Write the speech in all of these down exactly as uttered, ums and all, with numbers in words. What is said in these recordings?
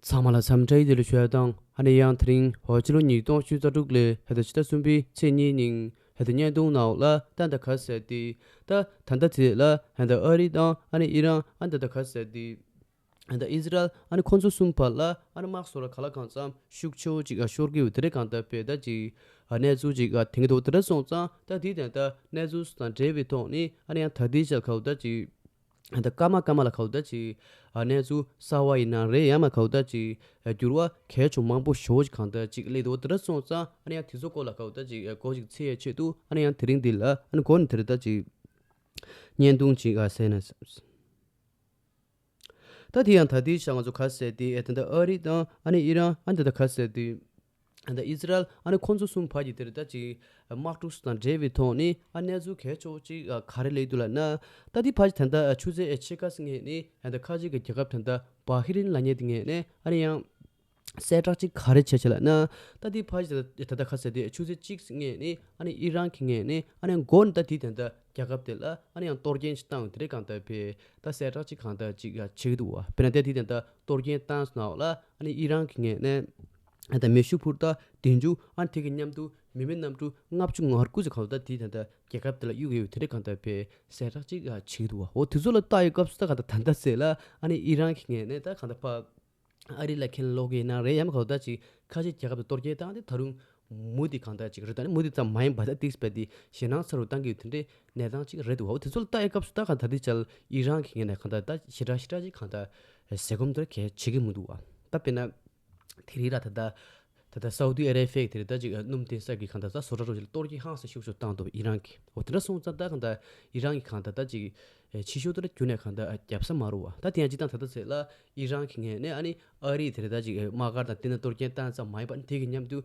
ཚང་མ་ལ་འཚམས་འདྲི་བདེ་ལེགས་ཞུ་ཡ་དང་། ཨ་ནི་ཡང་དེ་རིང་ཕྱི་ལོ་ཉིས་སྟོང་ཉི་ཤུ་རྩ་དྲུག་ལོའི་ཕྱི་ཟླ་གསུམ་པའི་ཚེས་གཉིས་ཉིན་ཕྱི་ཟླ་བརྙན་ཐུང་ནང་ལ་ད་ད་ག་ཟེར་ཏེ། ད་ད་ལྟ་དེ་ལ་ད་ཨ་རི་དང་ཨ་ནི་ཨི་རན་ཨ་ད་ད་ག་ཟེར་ཏེ། ད་ཨི་ཟི་རལ་ཨ་ནི་ཁོང་ཚོ་གསུམ་བར་ལ་ཨ་ནི་དམག་སོགས་ལ་ག་ལ་གང་འཚམ་ཤུགས་ཆེ་བོ་ཅིག་ཤོར་གི་ཡོད། དེ་རེད་གང་ལྟར་བས་ད་ཅིག་གནས་ཚུལ་ཅིག་དེང་གི་ཐོག་དེ་འདྲ་སོང་ཙང་ད་དེ་ད་ལྟ་གནས་ཚུལ་དང་འབྲེལ་བའི་ཐོག་ནས་ཨ་ནི་ཡང་ད་ལྟའི་ཆར་ག་བོ་ད་ཅིག་ད་སྐར་མ་སྐར་མ་ལ་ག་བོ་ད་ཅིག་ཨ་གནས་ཚུལ་གསར་བ་ཡིན་ན་རེད། ཡང་མ་ག་བོ་ད་ཅིག་འགྱུར་བ་གལ་ཆེ་མང་པོ་ཞེ་པོ་ཅིག་གང་ལྟར་ཅིག་སླེབས་འདུག་དེ་འདྲ་སོང་ཙང་ཨ་ནི་ཡང་དེ་ཚོ་སྐོར་ལ་ག་བོ་ད་ཅིག་སྐོར་ཅིག་འཚོལ་ཡའི་ཆེད་དུ་ཨ་ནི་ཡང་དེ་རིང་འདི་ལ་ཨ་ནི་འགོ་ནས་དེ་རེད་ད་ཅིག་བརྙན་ཐུང་ཅིག་ཨ་གསན་ན། ད་དེ་ཡང་ད་ལྟའི་ཆར་ང་ཚོ་ག་ཟེར་ཏེ་ཨེ་ད་ལྟ་ཨ་རི་དང་ཨ་ནི་ཨི་རན་ཨ་ནི་ད་ལྟ་ག་ཟེར་ཏེ། ད་ཨི་ཟི་རལ་ཨ་ནི་ཁོང་ཚོ་གསུམ་བར་གྱི་དེར་ད་ཅིག་དམག་འཁྲུག་སོགས་དང་འབྲེལ་བའི་ཐོག་ནས་ཨ་གནས་ཚུལ་གལ་ཆེ་བོ་ཅིག་ག་རེ་སླེབས་འདུག་ལབ་ན། ད་དེ་བར་གྱི་ད་ལྟ་ཆུ་ཚོད་ཕྱེད་ཀ་ཙམ་སྔོན་ནས་ད་ལྟ་ཁ་ཆེ་གི་རྒྱལ་ཁབ་ད་ལྟ་བྷ་ཧི་རིན་ལབ་མཁན་དེ་ངོས་ནས་ཨ་ནི་ཡང་གསལ་བསྒྲགས་ཅིག་ག་རེ་བྱས་བྱས་ལབ་ན། ད་དེ་ཕར་ད་ད་ད་ག་ཟེར་དེ་ཆུ་ཚོད་གཅིག་སྔོན་ནས་ཨ་ནི་ཨི་རན་གྱི་ངོས་ནས་ཨ་ནི་མགོ་ནས་ད་དེ་ད་ད་རྒྱལ་ཁབ་དེ་ལ་ཨ་ནི་ཡང་གཏོར་སྐྱོན་ཅིག་བཏང་ཡོད། དེ་རེད་གང་ལྟར་བས་ད་གསལ་བསྒྲགས་ཅིག་གང་ལྟར་ཅིག་བྱེད་ཀྱི་འདུག་བ། དཔེར་ན་ད་དེ་ད་ད་གཏོར་སྐྱོན་བཏང་སོང་ན་འོག་ལ་ཨ་ནི་ཨི་རན་གྱི་ངོས་ནས་ད་མེ་ཤུགས་འཕུར་མདའ་བདུན་ཅུ་ཨ་ནི་དེ་གི་མཉམ་དུ་མི་མེད་གནམ་གྲུ་ལྔ་བཅུ་ང་དགུ་ཙམ་གང་ལྟར་དེ་ད་ད་རྒྱལ་ཁབ་དེ་ལ་གཡུག་ཡོད། དེ་རེད་གང་ལྟར་བས་གསལ་བསྒྲགས་ཅིག་བྱེད་ཀྱི་འདུག་བ། འོ་དེ་ཚོ་ལ་ལྟ་ཡི་སྐབས་སུ་ད་གང་ལྟར་ད་ལྟ་ཟེར་ལ་ཨ་ནི་ཨི་རན་གྱི་ངོས་ནས་ད་གང་ལྟར་ཕ། ཨ་རི་ལ་ཁས་ལེན་ལོག་གི་ཡིན་ན་རེད། ཡང་མ་གོ་ད་ཅིག་ཁ་ཆེ་རྒྱལ་ཁབ་ཏུ་གཏོར་སྐྱོན་བཏང་སྟེ་ད་རུང་མུ་མཐུད་གང་ལྟར་ཅིག་རེད། ད་ནི་མུ་མཐུད་ཙམ་མ་ཡིན་པ་ད་ཏིག་སྤེལ་ཏེ་ཞེད་སྣང་ཚ་རུ་བཏང་གི་ཡོད། དེ་འདྲའི་གནས་སྟངས་ཅིག་རེད་འདུག་བ། འོ་དེ་ཚོ་ལ་ལྟ་ཡི་སྐབས་སུ་ད་གང་ད་དེ་ཆར་ཨི་རན་གྱི་ངོས་ནས་གང་ལྟར་ད་ཞེ་དྲག་ཞེ་དྲག་ཅིག་གང་ལྟར་ཟས་སྐོམ་དེར་གལ་བྱེད་ཀྱི་མི་འདུག་བ། ད་དཔེར་ན་དེ་རིང་ར་ད་ད་ད་ལྟ་སའུ་ཏི་ཨ་རེ་བྷི་ཡ་དེ་རེད། ད་ཅིག་སྣུམ་འཐེན་ས་གི་གང་ལྟར་ད་བཟོ་གྲྭ་རོགས་ཞིག་ལ་གཏོར་སྐྱོན་ཧང་སང་ཤུགས་ཆེ་བཏང་འདུག་ཨི་རན་གྱིས། འོ་དེ་འདྲ་སོང་ཙང་ད་གང་ལྟར་ཨི་རན་གྱི་གང་ལྟར་ད་ཅིག་ཕྱི་ཤོག་དེ་ལ་ཁྱོན་ནས་གང་ལྟར་རྒྱབ་ས་མ་རུ་བ། ད་དེ་ཡང་ཅི་ལྟར་ད་ལྟ་ཟེར་ལ་ཨི་རན་གྱི་ངོས་ནས་ཨ་ནི་ཨ་རི་དེ་རེད། ད་ཅིག་དམག་སྒར་དང་དེ་ནས་གཏོར་སྐྱོན་བཏང་ཙམ་མ་ཡིན་པ་ཨ་ནི་དེ་གི་མཉམ་དུ་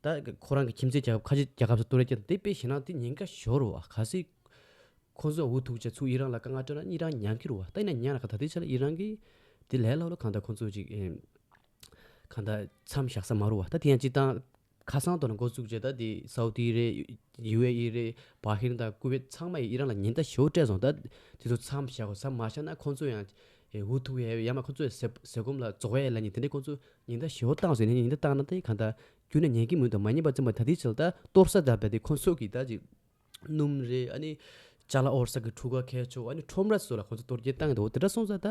ད་ཁོ་རང་གི་ཁྱིམ་མཚེས་རྒྱལ་ཁབ་ཁ་ཆེ་རྒྱལ་ཁབ་སུ་གཏོར་སྐྱོན་དེ་དཔེ་ཞེད་སྣང་དེ་ཉེན་ཁ་ཞེ་པོ་རུ་བ། གལ་སྲིད་ཁོང་ཚོས་འུ་ཐུག་བྱས་ཚུར་ཨི་རན་ལ་དཀའ་ངལ་སྤྲད་ན་ཨི་རན་ཉན་གྱི་རུ་བ། ད་ཡིན་ན་ཉན་ལ་ག་ད་དེ་ཆ་ལ་ཨི་རན་གྱིས་དེ་ལས་སླ་པོ་ལ་གང་ལྟར་ཁོང་ཚོས་ཅིག་གང་ལྟར་མཚམས་བཞག་ས་མ་རུ་བ། ད་དེ་ཡང་ཅི་ལྟར་ཁ་སང་དོ་ན་འགོ་བཙུགས་རྗེས་ད་དེ་སའུ་ཏི་རེད། ཡུ་ཨེ་ཨི་རེད། བྷ་ཧིན་དང་ཀུ་ཝེད་ཚང་མ་ཡིས་ཨི་རན་ལ་ཉེན་བརྡ་ཞེ་པོ་སྤྲད་སོང་། ད་དེ་ཚོ་མཚམས་བཞག་གོ། མཚམས་མ་བཞག་ན་ཁོང་ཚོ་ཡང་འུ་ཐུག་ཡས་ཡང་མ་ཁོང་ཚོས་ཟས་ཟས་སྐོམ་ལ་རྫོགས་ཡས་ལ་ཉེན་དེ་འདྲས་ཁོང་ཚོ་ཉེན་བརྡ་ཞེ་པོ་བཏང་སོང་། ཉེན་བརྡ་བཏང་ན་ད་གང་ལྟར་རྒྱུན་ནས་ཉན་གྱི་མི་འདུག་མ་ཉན་པ་ཙམ་པ་ད་དེ་ཆ་ལ་ད་གཏོར་ས་ད་བས་དེ་ཁོང་ཚོ་གིས་ད་ཅིག་སྣུམ་རེད། ཨ་ནི་ཅ་ལག་དབོར་ས་གི་ཕྲུ་གུ་གལ་ཆེ་ཨ་ནི་ཁྲོམ་ར་སོགས་ལ་ཁོང་ཚོ་གཏོར་སྐྱོན་བཏང་གི་འདུག་དེ་འདྲ་སོང་ཙང་ད་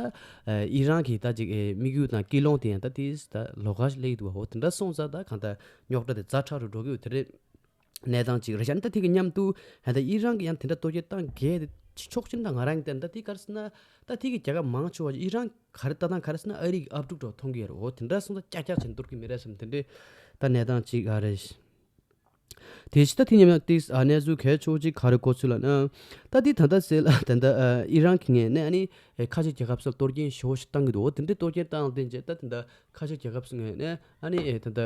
ཨི་རན་གྱི་ད་ཅིག་དམིགས་ཡུལ་དང་ཀུན་སློང་དེ་ཡང་ད་དེ་ད་ལོགས་ཀ་ཞིག་སླེབས་ཀྱི་འདུག་འོ་དེ་འདྲ་སོང་ཙང་ད་གང་ལྟར་རྙོག་དྲ་དེ་ཛ་དྲག་རུ་འགྲོ་གི་ཡོད། དེ་རེད། གནས་སྟངས་ཅིག་རེད་ཤག་ཨ་ནི་ད་དེ་གི་མཉམ་དུ་ད་ཨི་རན་གྱི་ཡང་དེ་འདྲ་གཏོར་སྐྱོན་བཏང་གལ་ཏེ་ཕྱོགས་གཅིག་ད་ང་རང་གི་ད་ད་དེ་ག་རེ་ཟེར་ན་ད་དེ་གི་རྒྱལ་ཁབ་མང་ཆེ་བ་ཨི་རན་ག་རེ་ལྟ་སྟངས་ག་རེ་ཟེར་ན་ཨ་རི་གི་ཨབ་ཕྲུག་འདྲ་མཐོང་གི་ཡོད་རེད། འོ་དེ་འདྲ་སོང་ཙང་ཀྱག་ཀྱག་བྱས་ནས་གཏོར་གི་མི་རེད་བསམ། དེ་འདྲའི་ད་གནས་སྟངས་ཅིག་ཨ་རེད། དེ་བཞིན་ད་དེ་མཉམ་ཡང་ཏིག་ཨ་གནས་ཚུལ་གལ་ཆེ་བོ་ཅིག་ག་རེ་གོ་ཚུལ་ལབ་ན། ད་དེ་ད་ལྟ་ཟེར་ལ་ད་ལྟ་ཨི་རན་གྱི་ངོས་ནས་ཨ་ནི་ཁ་ཆེ་རྒྱལ་ཁབ་སོགས་གཏོར་སྐྱོན་ཞེ་པོ་ཞིག་བཏང་གི་འདུག་འོ་དེ་འདྲའི་གཏོར་སྐྱོན་བཏང་དེ་རྗེས་ད་ད་ལྟ་ཁ་ཆེ་རྒྱལ་ཁབ་སོགས་ངོས་ནས་ཨ་ནི་ད་ལྟ་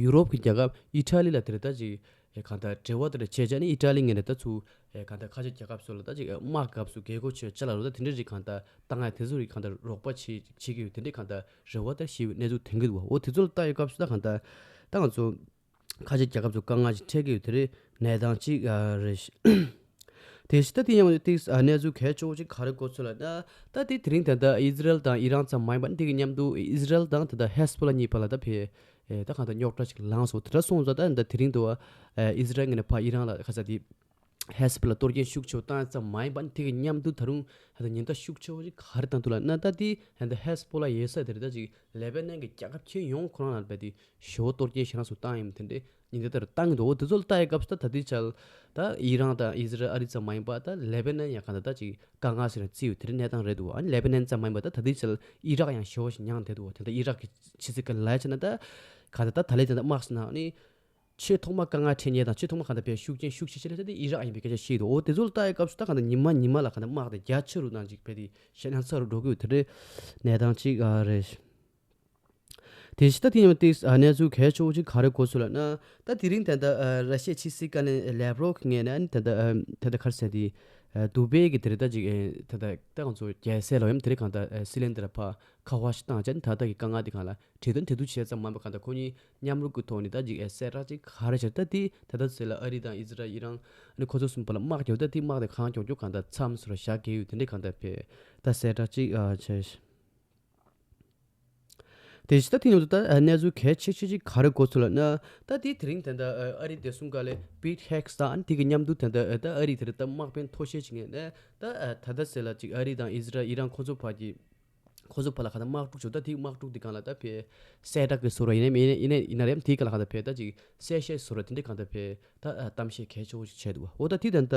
ཡུ་རོབ་ཀྱི་རྒྱལ་ཁབ་ཨི་ཊ་ལི་ལ་དེ་རེད་ད་ཅིག་གང་ལྟར་འབྲེལ་བ་དེ་འདྲ་བྱས་བྱས་ནས་ཨི་ཊ་ལི་ངོས་ནས་ད་ཚུར་གང་ལྟར་ཁ་ཆེ་རྒྱལ་ཁབ་སོགས་ལ་ད་ཅིག་དམག་སྐབས་སུ་རྒྱལ་སྒོ་ཆེ་ཅ་ལག་རུ་ད་དེ་འདྲའི་རིགས་གང་ལྟར་བཏང་ཡ་དེ་ཚོ་རིགས་གང་ལྟར་རོགས་པ་བྱེད་བྱེད་ཀྱི་ཡོད། དེ་འདྲའི་གང་ལྟར་རེ་བ་ད་ཞེ་པོ་གནས་ཚུལ་ཐོན་གྱི་འདུག་འོ་དེ་ཚོ་ལ་ལྟ་ཡི་སྐབས་སུ་ད་གང་ལྟར་ད་ང་ཚོ་ཁ་ཆེ་རྒྱལ་ཁབ་ཚོ་དཀའ་ངལ་ཅིག་འཕྲད་ཀྱི་ཡོད། དེ་རེད་གནས་སྟངས་ཅིག་ཨ་རེད། དེ་བཞིན་ད་དེ་ཡང་ཏིག་ཨ་གནས་ཚུལ་གལ་ཆེ་བོ་ཅིག་ག་རེ་གོ་ཚུལ་ལབ་ན། ད་དེ་དེ་རིང་ད་ལྟ་ཨི་ཟི་རལ་དང་ཨི་རན་ཙམ་མ་ཡིན་པ་ནི་དེ་གི་མཉམ་དུ་ཨི་ཟི་རལ་དང་ད་ལྟ་ཧེ་སི་བྷོ་ལ་གཉིས་བར་ལ་ད་ཕེ་ཨེ་ད་གང་ལྟར་རྙོག་དྲ་ཅིག་ལངས་སོང་། དེ་འདྲ་སོང་ཙང་ད་ད་དེ་རིང་དུ་ཨེ་ཨི་ཟི་རལ་ངོས་ནས་ཕར་ཨི་རན་ལ་ཁ་ས་དེ་ཧེ་སི་བྷོ་ལ་གཏོར་སྐྱོན་ཤུགས་ཆེ་བོ་བཏང་ཙམ་མ་ཡིན་པ་ནི་དེ་གི་མཉམ་དུ་ད་རུང་ད་ལྟ་ཉེན་བརྡ་ཤུགས་ཆེ་བོ་ཅིག་ག་རེ་བཏང་འདུག་ལབ་ན། ད་དེ་ད་ལྟ་ཧེ་སི་བྷོ་ལ་ཡོད་ས་དེ་རེད། ད་ཅིག་ལེ་བྷ་ནན་གྱི་རྒྱལ་ཁབ་ཁྱོན་ཡོངས་ཁོ་རང་ལ་རྦད་དེ་ཞེ་པོ་གཏོར་སྐྱོན་ཞེ་དྲག་སོགས་བཏང་ཡིན། དེ་འདྲའི་ཉིན་དེ་ལྟར་བཏང་གི་འདུག་འོ་དེ་ཚོ་ལ་ལྟ་ཡི་སྐབས་སུ་ད་ད་ལྟའི་ཆར་ད་ཨི་རན་དང་ཨི་ཟི་རལ་ཨ་རི་ཙམ་མ་ཡིན་པ་ད་ལེ་བྷ་ནན་ཡང་གང་ལྟར་ད་ཅིག་དཀའ་ངལ་ཟེར་ན་བརྩི་ཡོད། དེ་འདྲའི་གནས་སྟངས་རེད་འདུག་ཨ་ནི་ལེ་བྷ་ནན་ཙམ་མ་ཡིན་པ་ད་ད་ལྟའི་ཆར་ཨི་རག་ཡང་ཞེ་པོ་ཞིག་མྱངས་བསྡད་འདུག་དེ་འདྲ་ཨི་རག་གི་ཕྱི་སྲིད་ཀྱི་ལས་བྱས་ན་ད་གང་ལྟར་ད་ལས་དེ་འདྲ་དམག་ཟེར་ན་ཨ་ནི་ཆེས་ཐོག་མ་དཀའ་ངལ་འཕྲད་མཁན་དང་ཆེས་ཐོག་མ་གང་ལྟར་བས་ཤུགས་རྐྱེན་ཤུགས་ཆེ་ཆེ་ལས་ད་དེ་ཨི་རག་ཡིན་པའི་སྐད་ཆ་བཤད་འདུག་འོ་དེ་ཚོ་ལ་ལྟ་ཡི་སྐབས་སུ་ད་གང་ལྟར་ཉི་མ་ཉི་མ་ལ་གང་ལྟར་དམག་དེ་རྒྱ་ཆེ་རུ་དང་ཅིག་བས་དེ་ཞེད་སྣང་ཚ་རུ་འགྲོ་གི་ཡོད། དེ་འདྲའི་གནས་སྟངས་ཅིག་ཨ་རེད། དེ་བཞིན་ད་དེ་ཡང་ཏིག་ཨ་གནས་ཚུལ་གལ་ཆེ་བོ་ཅིག་ག་རེ་གོ་ཚུལ་ལབ་ན། ད་དེ་རིང་ད་ལྟ་ཨ་ར་ཤི་ཡའི་ཕྱི་སྲིད་བཀའ་བློན་ལེབ་རོབ་ཀྱི་ངོས་ནས་ཨ་ནི་ད་ལྟ་ཨ་ད་ལྟ་ག་རེ་ཟེར་དེ་ཨ་དུ་བྷེ་གི་དེ་རེད་ད་ཅིག་ཨ་ད་ལྟ་ད་ང་ཚོ་རྒྱལ་སྲས་ལོ་ཡམ་དེ་རིང་གང་ལྟར་ཨ་སྲིད་བློན་དེ་ལ་ཕར་ཁ་པར་ཞིག་བཏང་བྱས་ནས་ད་ལྟ་གི་དཀའ་ངལ་དེ་སྒང་ལ་གྲོས་དོན་གྲོས་བསྡུར་བྱས་ཙམ་མ་ཡིན་པར་གང་ལྟར་ཁོ་གཉིས་མཉམ་རུབ་ཀྱི་ཐོག་ནས་ད་ཅིག་ཨ་གསལ་བསྒྲགས་ཅིག་ག་རེ་བྱས་ད་དེ་ད་ལྟ་ཟེར་ལ་ཨ་རི་དང་ཨི་ཟི་རལ་ཨི་རན་ཨ་ནི་ཁོ་ཚོ་གསུམ་བར་ལ་དམག་རྒྱག་ད་དེ་དམག་དེ་གང་མགྱོགས་མགྱོགས་གང་ལྟར་མཚམས་སུ་ར་བཞག་གི་ཡོད། དེ་འདྲའི་གང་ལྟར་བས་ད་གསལ་བསྒྲགས་ཅིག་ཨ་བྱས། དེ་བཞིན་ད་དེ་མཉམ་དུ་ད་གནས་ཚུལ་གལ་ཆེ་ཤོས་ཅིག་ག་རེ་གོ་ཚུལ་ལབ་ན། ད་དེ་དེ་རིང་ད་ལྟ་ཨ་རི་བདེ་སྲུང་ཁང་ལས་Pete Hegseth་དང་དེ་གི་མཉམ་དུ་ད་ལྟ་ད་ཨ་རི་དེར་ད་དམག་དཔོན་མཐོ་ཤོས་ཅིག་ངོས་ནས་ད་ད་ལྟ་ཟེར་ལ་ཅིག་ཨ་རི་དང་ཨི་ཟི་རལ་ཨི་རན་ཁོ་ཚོ་བར་གྱི་ཁོ་ཚོ་བར་ལ་གང་ལྟར་དམག་འཁྲུག་བྱུང་། ད་དེ་དམག་འཁྲུག་དེ་སྒང་ལ་ད་ཕེ་གསལ་བསྒྲགས་ཀྱི་བཟོ་འདྲ་ཡིན་ནའི་མིན་ཡིན་ནའི་ཡིན་ན་རེད། དེ་སྒང་ལ་གང་ལྟར་ཕེ་ད་ཅིག་གསལ་བཤད་བཟོ་འདྲ་དེ་འདྲ་གང་ལྟར་ཕེ་ད་གཏམ་བཤད་གལ་ཆེ་བོ་ཞིག་བྱས་འདུག་འོ་ད་དེ་ད་ལྟ་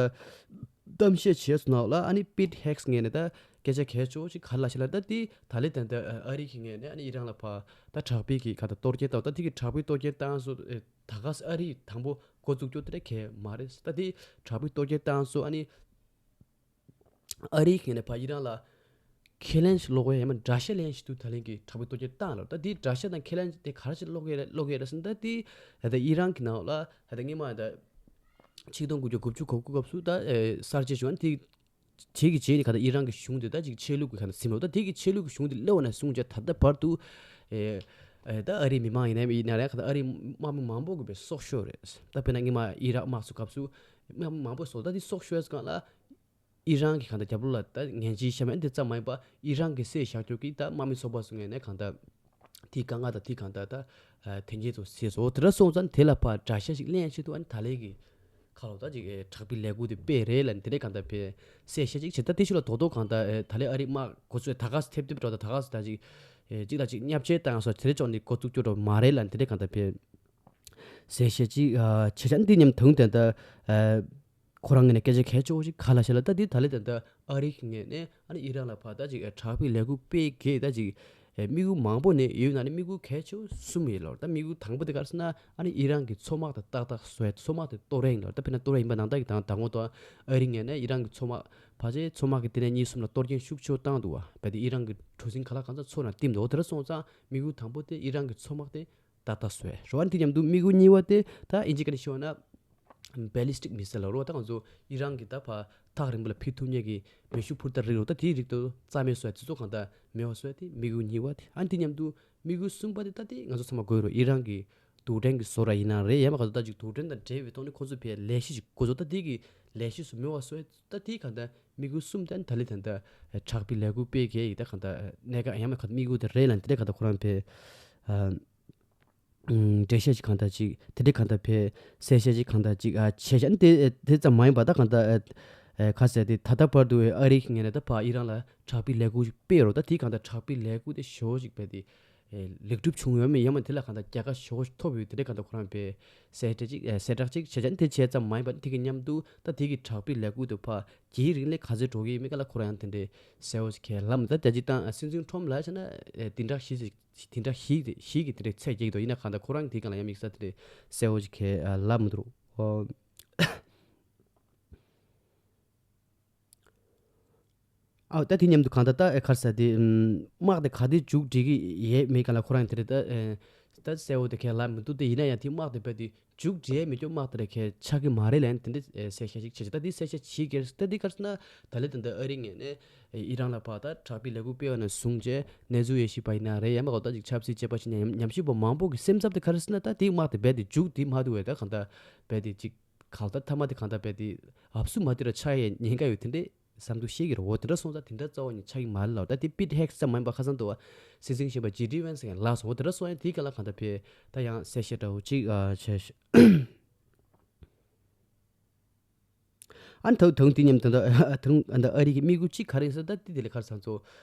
གཏམ་བཤད་བྱས་སོང་ན་ལ་ཨ་ནི་Pete Hegseth་ངོས་ནས་ད་སྐད་ཆ་གལ་ཆེ་བོ་ཞིག་ག་རེ་ལབ་ཤག་ལབ་ན། ད་དེ་ད་ལེ་ད་ལྟ་ཨ་རི་གི་ངོས་ནས་ཨ་ནི་ཨི་རན་ལ་ཕར་ད་དྲག་པོའི་གི་གང་ལྟར་གཏོར་སྐྱོན་བཏང་། ད་དེ་གི་དྲག་པོའི་གཏོར་སྐྱོན་བཏང་སོ་ད་ག་ས་ཨ་རི་དང་པོ་འགོ་བཙུགས་རྒྱུ་དེ་འདྲ་གལ་མ་རེད། ད་དེ་དྲག་པོའི་གཏོར་སྐྱོན་བཏང་སོ་ཨ་ནི། ཨ་རིའི་ངོས་ནས་ཕར་ཨི་རན་ལ་ཁས་ལེན་ཞིག་སློག་ཡ་ཡང་མིན་དགྲ་ཤ་ལེན་ཞིག་ཏུ་ད་ལན་གྱི་དྲག་པོའི་གཏོར་སྐྱོན་བཏང་ལ། ད་དེའི་དགྲ་ཤ་དང་ཁས་ལེན་དེ་ག་རེ་ཞིག་སློག་ཡ་སློག་ཡ་རེད་ཟེར་ན། ད་དེ་ད་ལྟ་ཨི་རན་གྱི་ནང་ལ་ད་ལྟ་སྔོན་མ་ད་ཆིག་སྟོང་དགུ་བརྒྱ་དགུ་བཅུ་གོ་དགུ་སྐབས་སུ་ད་ཨེ་གསར་བརྗེ་བྱུང་། དེ་དེ་གི་རྗེས་ནས་ག་ད་ཨི་རན་གྱི་གཞུང་དེ་ད་ཅིག་ཆད་ལུགས་ཀྱི་ག་ད་ཟིན་ལོ། ད་དེ་གི་ཆད་ལུགས་ཀྱི་གཞུང་དེ་སླེབས་པ་ནས་བཟུང་བྱས་ད་ལྟ་བར་དུ་ཨེ་ཨེ་ད་ཨ་རིའི་མི་མང་ཡིན་ན་ཡིན་ན་རེད། ག་ད་ཨ་རིའི་དམག་མི་མང་པོ་གི་བའི་སྲོག་ཤོར་རེད། ད་དཔེར་ན་སྔོན་མ་ཨི་རག་དམག་འཁྲུག་སྐབས་སུ་དམག་མི་མང་པོ་སྲོག་ད་དེ་སྲོག་ཤོར་སྒང་ལ། ཨི་རན་གྱི་གང་ལྟར་རྒྱབ་ལོགས་ལ་ད་ངན་ཇུས་བཤམས་ཡ་འདི་ཙམ་མ་ཡིན་པ་ཨི་རན་གྱི་བསད་བཞག་རྒྱུ་གི་ད་དམག་མི་ཚོགས་པ་ཚོའི་ངོས་ནས་གང་ལྟར་དེའི་དཀའ་ངལ་དང་དེའི་གང་ལྟར་ད་ཨ་དོན་རྐྱེན་ཚོ་སེལ་སོང་། དེ་འདྲ་སོང་ཙང་དེ་ལ་ཕར་དགྲ་ཤ་ཞིག་ལེན་ཆེད་དུ་ཨ་ནི་ད་ལན་གྱི་ཁ་ལོ་ད་ཅིག་ཨེ་དྲག་པོའི་ལས་འགུལ་དེ་སྤེལ་རེད་ལབ་ནས་དེ་འདྲའི་གང་ལྟར་ཕར་གསལ་བཤད་ཅིག་བྱས། ད་དེ་ཤུལ་ལ་རྡོག་རྡོག་གང་ལྟར་ཨེ་ད་ལན་ཨ་རིའི་དམག་འགོ་ཚུགས་ད་ག་ས་ཐེབས་ཐེབས་འགྲོ་ད་ད་ག་ས་ད་ཅིག་ཨེ་གཅིག་ལ་གཅིག་བརྙས་བཅོས་བཏང་སོགས་དེ་འདྲ་ཅོག་ནས་འགོ་བཙུགས་རྒྱུ་འགྲོ་མ་རེད་ལབ་ནས་དེ་འདྲའི་གང་ལྟར་ཕར་གསལ་བཤད་ཅིག་ཨ་བྱས་ཙང་འདི་མཉམ་དུ་ད་ལྟ་ཨ་ཁོ་རང་ངོས་ནས་སྐད་ཆ་གལ་ཆེ་བོ་ཞིག་ག་ལབ་ཤག་ལབ། ད་འདི་ད་ལན་ད་ལྟ་ཨ་རི་གི་ངོས་ནས་ཨ་ནི་ཨི་རན་ལ་ཕར་ད་ཅིག་དྲག་པོའི་ལས་འགུལ་སྤེལ་གི་ད་ཅིག་དམིགས་ཡུལ་མང་པོ་ནས་ཡོད་ན་ནི་དམིགས་ཡུལ་གལ་ཆེ་བོ་གསུམ་ཡོད་ལོ། ད་དམིགས་ཡུལ་དང་པོ་དེ་ག་རེ་ཟེར་ན་ཨ་ནི་ཨི་རན་གྱི་མཚོ་དམག་དེ་ཏག་ཏག་བཟོ་ཡ། མཚོ་དམག་དེ་གཏོར་ཡ་ཡིན་ལོ། ད་དཔེར་ན་གཏོར་ཡ་ཡིན་པ་ནང་ལྟར་གྱི་དང་ད་ངོ་ཏོ་ཨ་རི་ངོས་ནས་ཨི་རན་གྱི་མཚོ་དམག་ཕལ་ཆེར་མཚོ་དམག་གི་ལྟེ་གནས་གཉིས་གསུམ་ལ་གཏོར་སྐྱོན་ཤུགས་ཆེ་བོ་བཏང་འདུག་བ། རྦད་དེ་ཨི་རན་གྱི་གྲུ་གཟིངས་ག་ལ་གང་ཚ་མཚོ་ནང་བསྟིམས་འདུག་དེ་འདྲ་སོང་ཙང་དམིགས་ཡུལ་དང་པོ་དེ་ཨི་རན་གྱི་མཚོ་དམག་དེ་ཏག་ཏག་བཟོས་རེད་བ། དེ་མཉམ་དུ་དམིགས་ཡུལ་གཉིས་པ་དེ་ད་ཨིན་ཇི་སྐད་ནས་ཤོད་ན་ballistic missile་ལབ་རེད་བ། ད་ང་ཚོ་ཨི་རན་གྱི་ད་ཕར་ཐག་རིང་པོ་ལ་ཕུད་ཐུབ་མཁན་གྱི་མེ་ཤུགས་འཕུར་མདའ་རིགས་རེད་བ། ད་དེའི་རིགས་དེ་རྩ་མེད་བཟོ་ཡ་དེ་ཚོ་གང་ལྟར་མེད་པ་བཟོ་ཡ་དེ་དམིགས་ཡུལ་གཉིས་པ་དེ། ཨ་ནི་དེ་མཉམ་དུ་དམིགས་ཡུལ་གསུམ་པ་དེ་ད་དེ་ང་ཚོ་ཚང་མ་དགོས་རེད། ཨི་རན་གྱི་རྡུལ་ཕྲན་གྱི་བཟོ་འདྲ་ཡིན་ན་རེད། ཡང་མ་ག་ཚོད་ད་ཅིག་རྡུལ་ཕྲན་དང་འབྲེལ་བའི་ཐོག་ནས་ཁོ་ཚོ་ཕར་ལས་གཞི་ཞིག་འགོ་ཚུགས། ད་དེ་གི་ལས་གཞི་སུ་མེད་པ་བཟོ་ཡ་ད་དེ་གང་ལྟར་དམིགས་ཡུལ་གསུམ་དེ་ཨ་ནི་ད་ལན་ད་ལྟ་དྲག་པོའི་ལས་འགུལ་སྤེལ་མཁན་གྱི་ད་གང་ལྟར་གནད་འགག་ཡང་མ་ག་དམིགས་ཡུལ་དེ་རེད་ལབ་ནས་དེ་འདྲ་གང་ལྟར་ཁོ་རང་ཕར་ཨ། འགྲེལ་བཤད་ཅིག་གང་ལྟར་ཅིག་དེ་འདྲའི་གང་ལྟར་ཕར་གསལ་བཤད་ཅིག་གང་ལྟར་ཅིག་ཨ་བྱས་བཞག་ནི་དེ་དེ་ཙམ་མ་ཡིན་པ་ད་གང་ལྟར་ཨ་ཨ་ཁ་གསལ་དེ་ད་ལྟ་བར་དུ་ཨ་རི་གི་ངོས་ནས་ད་ཕར་ཨི་རན་ལ་དྲག་པོའི་ལས་འགུལ་ཞིག་སྤེལ་རོགས། ད་དེའི་གང་ལྟར་དྲག་པོའི་ལས་འགུལ་དེ་ཞེ་པོ་ཅིག་རྦད་དེ་ཨེ་ལེགས་གྲུབ་བྱུང་ཡོད་མེད། ཡང་མ་དེ་ལ་གང་ལྟར་རྒྱལ་ཁ་ཞེ་པོ་ཅིག་ཐོབ་ཡོད། དེ་འདྲའི་གང་ལྟར་ཁོ་རང་ཕར་གསལ་བསྒྲགས་ཅིག་ཨེ་གསལ་བསྒྲགས་ཅིག་བྱས་བཞག་ནི་དེ་བྱས་ཙམ་མ་ཡིན་པ་དེ་གི་མཉམ་དུ་ད་དེ་གི་དྲག་པོའི་ལས་འགུལ་དེ་ཕར་རྒྱའི་རིང་ལ་ག་ཚོད་འགྲོ་གི་ཡོད་མེད་ག་ལ་ཁོ་རང་ཡང་དེ་འདྲའི་གསལ་བོ་ཞིག་ཁས་ལབ་མི་ད། རྒྱལ་སྤྱི་དང་སྲིད་འཛིན་ཁྲོམ་ལ་བྱས་ན་ཨེ་དེ་འདྲ་ཞིག་དེ་འདྲ་ཞིག་དེ་ཞིག་གི་དེ་འདྲའི་ཚད་རྒྱག་གི་འདུག་ཡིན་ན་གང་ལྟར་ཁོ་རང་གི་དེ་གང་ལ་ཡང་དམིགས་བསལ་དེ་འདྲའི་གསལ་བོ་ཞིག་ཁས་ཨ་ལབ་མི་འདུག་ཨོ། ཨ་ད་དེ་མཉམ་དུ་གང་ལྟར་ད་ཨེ་ག་རེ་ཟེར་དེ་ཨམ་དམག་དེ་ག་དུས་མཇུག་སྒྲིལ་གི་ཡོད་མེད་ག་ལ་ཁོ་རང་དེ་འདྲ་ད་ཨེ་ད་གསལ་བོ་དེ་ཁས་ལབ་མི་འདུག་དེ་ཡིན་ན་ཡང་དེ་དམག་དེ་རྦད་དེ་མཇུག་སྒྲིལ་མི་འཇུག་དམག་དེ་རེད་ཁས་ཆགས་ཀྱི་མ་རེད་ལབ་ནས་དེ་འདྲ་ཨེ་གསལ་བཤད་ཅིག་བྱས་ཅིག་ད་འདི་གསལ་བཤད་བྱེད་ཀྱི་རེད། ད་འདི་ག་རེ་ཟེར་ན་ད་ལན་ད་ལྟ་ཨ་རི་ངོས་ནས་ཨེ་ཨི་རན་ལ་ཕར་ད་དྲག་པོའི་ལས་འགུལ་སྤེལ་བ་ནས་བཟུང་བྱས་གནས་ཚུལ་ཡོད་བཞིན་པ་ཡིན་ན་རེད། ཡང་མ་གོ་ད་ཅིག་ཆབ་སྲིད་དཔྱད་པ་བྱེད་མཁན་ཉམས་ཉམས་ཞིབ་པ་མང་པོ་གི་སེམས་འཚབ་དེ་ག་རེ་ཟེར་ན་ད་དེའི་དམག་དེ་རྦད་དེ་མཇུག་དེ་མ་བསྡུ་བས་ད་གང་ལྟར་རྦད་དེ་ཅིག་གང་ལྟར་མཐའ་མ་དེ་གང་ལྟར་རྦད་དེ་ཨབ་སུ་མ་དེ་ར་ཆགས་ཡས་ཉེན་ཁ་ཡོད་དེ་འདྲས་བསམ་འདུག་བཤད་ཀྱི་རེད། འོ་དེ་འདྲ་སོང་ཙང་དེ་འདྲ་རྩ་བ་ཉིད་ཆགས་ཀྱི་མ་རེད་ལབ། ད་དེ་པིཊ་ཧེག་ཙམ་མ་ཡིན་པ་ཁ་སང་དུ་བ་སྲིད་འཛིན་གཞོན་པ་ཇེ་ཌི་ཝན་སི་ཡང་ལབ་སོང་། འོ་དེ་འདྲ་སོང་ཡང་དེའི་སྐད་ལ་གང་ལྟར་ཕེ་ད་ཡང་གསལ་བཤད་འདྲ་བོ་ཅིག་ཨ་བྱས་ཤག་ཨ་ནི་ད་དུང་དེ་མཉམ་དུ་ད་དུང་ཨ་ནི་ཨ་རི་གི་དམིགས་ཡུལ་གཅིག་ག་རེ་ཡིན་ཟེར་ད་དེ་དེ་ལས་ཁར་ཚང་ཚོ་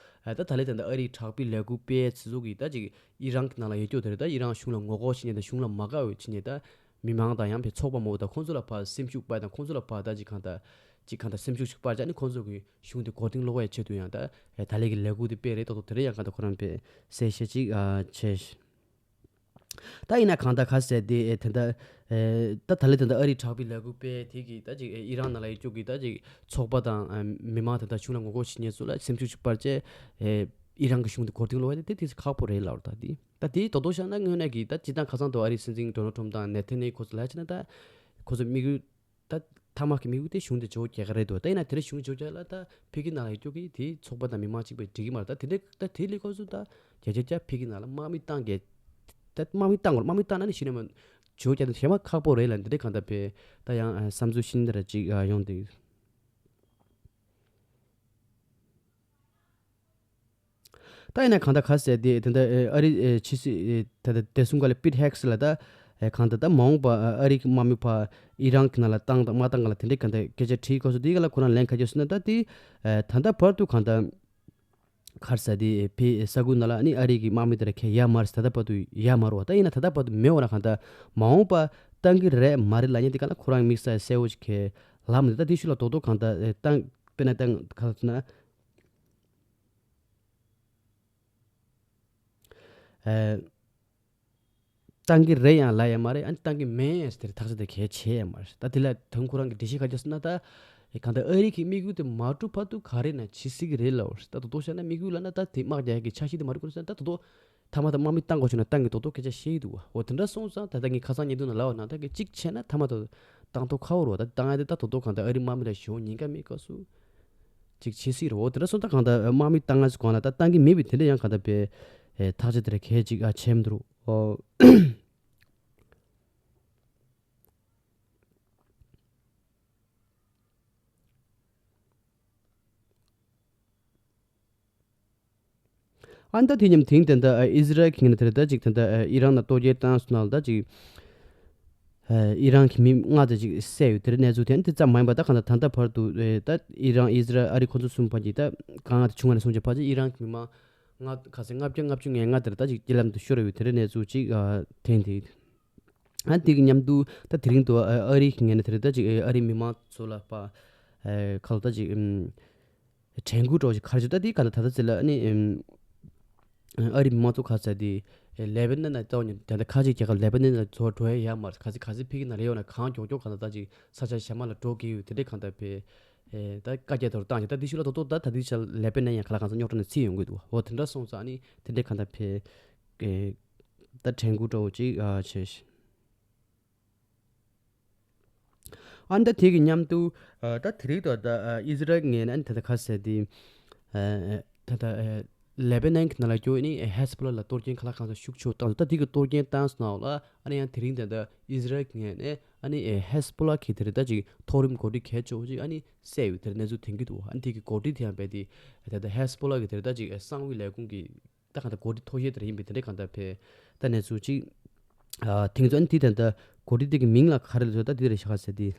ཨ་ད་ད་ལས་ད་ཨ་རིའི་དྲག་པོའི་ལས་འགུལ་སྤེལ་ཚེ་ཟུག་གི་ད་ཅིག་ཨི་རན་གྱི་ནང་ལ་ཡོད་རྒྱུ་དེ་རེད། ད་ཨི་རན་གཞུང་ལ་ངོ་རྒོལ་བྱེད་མཁན་དང་གཞུང་ལ་མ་དགའ་བའི་བྱེད་མཁན་ད་མི་མང་དང་ཡང་བའི་ཚོགས་པ་མང་པོ་དང་ཁོང་ཚོ་ལ་ཕར་སེམས་ཤུགས་སྤར་དང་ཁོང་ཚོ་ལ་ཕར་ད་ཅིག་གང་ལྟར་ཅིག་གང་ལྟར་སེམས་ཤུགས་ཤིག་སྤར་བྱས་ནས་ཁོང་ཚོ་གི་གཞུང་དེ་མགོ་རྟིང་སློག་པའི་ཆེད་དུ་ཡང་ད་ད་ལས་ཀྱི་ལས་འགུལ་དེ་སྤེལ་རེད། ཏོག་ཏོག་དེ་རེད། ཡང་གང་ལྟར་ཁོ་རང་པས་གསལ་བཤད་ཅིག་བྱས། ད་ཡིན་ན་གང་ལྟར་ག་ཟེར་དེ་ཨེ་དེ་འདྲ་ཨེ་ད་ད་ལས་དེ་འདྲ་ཨ་རིའི་དྲག་པོའི་ལས་འགུལ་སྤེལ་དེ་གི་ད་ཅིག་ཨེ་ཨི་རན་ནང་ལ་ཡོད་རྒྱུ་གི་ད་ཅིག་ཚོགས་པ་དང་ཨེ་མི་མང་དེ་འདྲ་གཞུང་ལ་ངོ་རྒོལ་བྱེད་མཁན་ཚོ་ལ་སེམས་ཤུགས་ཤིག་སྤར་བྱས་ཨེ་ཨི་རན་གྱི་གཞུང་དེ་མགོ་རྟིང་སློག་ཡ་དེ་དེ་ཁག་པོ་རེད་ལབ་རེད། ད་དེ་ད་དེ་ད་དོ་དོ་བཤད་ན་དངོས་གནས་ཀྱི་ད་སྤྱིར་བཏང་ཁ་སང་དུ་ཨ་རིའི་སྲིད་འཛིན་ཌོ་ནལ་ཊམ་དང་ནེ་ཐན་ཡ་ཧུ་ཁོ་ཚོ་ལ་བྱས་ན་ད་ཁོ་ཚོ་དམིགས་ཡུལ་ད་མཐའ་མ་གི་དམིགས་ཡུལ་དེ་གཞུང་དེ་འཇོག་རྒྱག་གི་རེད་འདུག་ད་ཡིན་ན་དེ་རིང་གཞུང་འཇོག་རྒྱག་ལ་ད་ཕ་གི་ནང་ལ་ཡོད་རྒྱུ་གི་དེ་ཚོགས་པ་དང་མི་མང་གཅིག་པས་འགྲིག་གི་མ་རེད། ད་དེ་འདྲ་ད་དེ་ལས་ཁོ་ཚོ་ད་བརྒྱ་ཆ་བརྒྱ་ཕ་གི་ནང་ལ་དམག་མི་བཏང་གི་ད་དམག་མི་བཏང་དགོས་རེད། དམག་མི་བཏང་ན་ནི་གཞི་ནས་མ་འཇོག་རྒྱག་ན་ཞེ་མ་ཁག་པོ་རེད་ལ་འདི་འདྲ་གང་ལྟར་བས་ད་ཡང་བསམ་ཚུལ་ཤིན་ཏུ་ར་ཅིག་ཡོང་འདུག་ད་ཡིན་ན་གང་ལྟར་ག་ཟེར་དེ་དེ་འདྲ་ཨ་རི་ཕྱི་སྲིད་དེ་འདྲ་བདེ་སྲུང་སྒང་ལ་པིཊ་ཧེག་སི་ལ་ད་གང་ལྟར་ད་མ་འོངས་པ་ཨ་རི་གི་དམག་མི་ཕར་ཨི་རན་གྱི་ནང་ལ་བཏང་དང་མ་བཏང་ག་ལ་དེ་འདྲའི་གང་ལྟར་སྐད་ཆ་དྲིས་སྐབས་སུ་དེ་ག་ལ་ཁོ་རང་ལན་ག་རྒྱབ་སོང་ན་ད་དེ་ད་ལྟ་བར་དུ་གང་ལྟར་ག་རེ་ཟེར་དེ་ཕའི་ས་ཁུལ་ནང་ལ་ཨ་ནི་ཨ་རི་གི་དམག་མི་དེ་འདྲ་གང་ཡང་ཡོད་མ་རེད། ད་ལྟ་བར་དུ་ཡོད་མ་རེད་པ། ད་ཡིན་ན་ད་ལྟ་བར་དུ་མེད་པ་ན་གང་ལྟར་མ་འོངས་པ་བཏང་གི་རེད་མ་རེད་ལབ་མཁན་དེ་ག་ལ་ཁོ་རང་དམིགས་བསལ་གསལ་པོ་ཞིག་གང་ལབ་མི་འདུག་ད་དེ་ཤུལ་ལ་རྡོག་རྡོག་གང་ལྟར་བཏང་དཔེར་ན་བཏང་ག་ལ་ཟེར་ན། ཨ། བཏང་གི་རེད་ཡང་ལབ་ཡ་མ་རེད། ཨ་ནི་བཏང་གི་མེད་ཟེར་དེར་ཐག་ཆོད་དེ་གལ་ཆེ་ཡ་མ་རེད། ད་དེ་ལ་དོན་ཁོ་རང་གི་འགྲེལ་བཤད་ག་རྒྱབ་ཟེར་ན་ད་གང་ལྟར་ཨ་རི་གི་དམིགས་ཡུལ་དེ་མ་གྲུབ་བར་དུ་ག་རེ་ན་བྱེད་སྲིད་ཀྱི་རེད་ལབ་པ་རེད། ད་དོ་དོ་བཤད་ན་དམིགས་ཡུལ་ལབ་ན་ད་དེ་དམག་རྒྱག་ཡ་གི་འཆར་གཞི་དེ་མ་གྲུབ་ཁོ་ན་ཟེར་ན་ད་དོ་དོ་མཐའ་མ་ད་དམག་མི་བཏང་དགོས་བྱུང་ན་བཏང་གི་དོ་དོ་སྐད་ཆ་བཤད་ཀྱི་འདུག་བ། འོ་དེ་འདྲ་སོང་ཙང་ད་ལྟ་ངས་ཁ་སང་བརྙན་ཐུང་ནང་ལབ་པ་ནང་ལྟར་གི་གཅིག་བྱས་ན་མཐའ་མ་ད་བཏང་ཐོག་ཁ་པོ་རེད་པ། ད་བཏང་ཡ་དེ་ད་དོ་དོ་གང་ལྟར་ཨ་རི་དམག་མི་ལ་ཞེ་པོ་ཉེན་ཁ་མེད་སྐབས་སུ། ཅིག་བྱེད་སྲིད་རེད། འོ་དེ་འདྲ་སོང་ཙང་གང་ལྟར་དམག་མི་བཏང་ང་ཟེར་གོང་ལ་ད་བཏང་གི་མེད་པའི་དེ་འདྲ་ཡང་གང་ལྟར་པའི་ཐག་ཆོད་དེ་ར་གལ་ཅིག་ཨ་ཆེམ་འདུག་འོ། ཨ་ནི་ད་དེ་མཉམ་དེང་དེ་འདྲ་ཨི་ཟི་རལ་གྱི་ངོས་ནས་དེ་རེད། ད་ཅིག་དེ་འདྲ་ཨི་རན་ལ་གཏོར་སྐྱོན་བཏང་སོང་ན་ད་ཅིག་ཨི་རན་གྱི་མི་ལྔ་དེ་ཅིག་བསད་ཡོད་དེ་རེད། གནས་ཚུལ་དེ་ཨ་ནི་དེ་ཙམ་མ་ཡིན་པ་ད་གང་ལྟར་ད་ལྟ་བར་དུ་ད་ཨི་རན་ཨི་ཟི་རལ་ཨ་རི་ཁོ་ཚོ་གསུམ་བར་གྱི་ད་དཀའ་ངལ་དེ་བྱུང་བ་ནས་བཟུང་བྱས་ཕལ་ཆེར་ཨི་རན་གྱི་མི་མང་ལྔ་ག་ཚོད་ལྔ་བརྒྱ་ལྔ་བཅུ་ང་ལྔ་དེ་རེད། ད་ཅིག་རྐྱེན་ལམ་དུ་ཤོར་ཡོད་དེ་རེད། གནས་ཚུལ་ཅིག་དེ་འདི། ཨ་དེ་གི་མཉམ་དུ་ད་དེ་རིང་དུ་ཨ་ཨ་རི་གི་ངོས་ནས་དེ་རེད། ད་ཅིག་ཨ་རི་མི་མང་ཚོ་ལ་པ་ཁ་ལོ་ད་ཅིག་དྲན་སྐུལ་འདྲ་བོ་ཞིག་ག་རེ་བྱེད། ད་དེ་ག་ད་ད་ད་ཟེར་ལ་ཨ་ནི་ཨ་རི་མི་མང་ཚོ་ག་ཟེར་དེ་ལེ་བྷ་ནན་ན་ད་ད་ཁ་ཆེ་རྒྱལ་ཁབ་ལེ་བྷ་ནན་ན་ཚོ་འགྲོ་ཡ་ཡ་མ་རེད། ག་ཚོད་ག་ཚོད་ཕི་གི་ན་རེ་ཡོད་ན་གང་མགྱོགས་མགྱོགས་ག་ད་ད་ཅིག་ས་ཆ་གཞན་མ་ལ་འགྲོ་གི་ཡོད་དེ་འདྲས་གང་ད་བས། ཨེ། ད་བཀའ་རྒྱ་དོར་བཏང་ཞིང་ད་དེ་ཤུལ་ལ་ཏོག་ཏོག་ད་ད་དེ་ཆ་ལེ་པེ་ནན་ཡང་ཁ་ལག་གང་ས་རྙོག་དྲ་ནས་ཚིག་ཡོང་གི་འདུག་འོ་དེ་འདྲ་སོང་ཙང་ཨ་ནི་དེ་འདྲས་གང་ད་བས། ཨེ། ད་དྲན་སྐུལ་འདྲ་བོ་ཅིག་ཨ་བྱས་ཤིང་། ཨ་ནི་ད་དེ་གི་མཉམ་དུ་ཨ་ད་དེ་རིང་དུ་ད་ཨ་ཨི་ཟི་རལ་ངོས་ནས་ཨ་ནི་ད་ད་ཁ་ཟེར་དེ་ཨ་ད་ད་ཨ་ལེ་པེ་ནན་གྱི་ནང་ལ་སྐྱོ་ནི་ཧེ་སི་པོ་ལ་ལ་གཏོར་སྐྱོན་ཁ་ལག་གང་ས་ཤུགས་ཆེ་བཏང་འདུག་ད་དེ་གི་གཏོར་སྐྱོན་བཏང་སོང་ན་ལ་ཨ་ནི་ཡང་དེ་རིང་ད་ད་ཨི་ཟི་རལ་གྱི་ངོས་ནས་ཨ་ནི་ཨེ་ཧེ་སི་པོ་ལ་གི་དེ་རེད་ད་ཅིག་མཐོ་རིམ་འགོ་ཁྲིད་གལ་ཆེ་བོ་ཅིག་ཨ་ནི་བསད་ཡོད་དེ་རེད། གནས་ཚུལ་ཐོན་གྱི་འདུག་ཨ་ནི་དེ་གི་འགོ་ཁྲིད་དེ་ཡང་རྦད་དེ་ད་ད་ཧེ་སི་པོ་ལ་གི་དེ་རེད་ད་ཅིག་ཨེ་གསང་བའི་ལས་ཁུངས་ཀྱི་ད་གང་ལྟར་འགོ་ཁྲིད་མཐོ་ཤོས་དེ་རེད། ཡིན་པའི་དེ་འདྲའི་གང་ལྟར་བས་ད་གནས་ཚུལ་ཅིག་ཨ་ཐེངས་ཚོ་ཨ་ནི་དེ་ད་ད་འགོ་ཁྲིད་དེ་གི་མིང་ལ་ག་རེ་ལབ་ད་དེ་རེད་ཤག་ཟེར་དེ།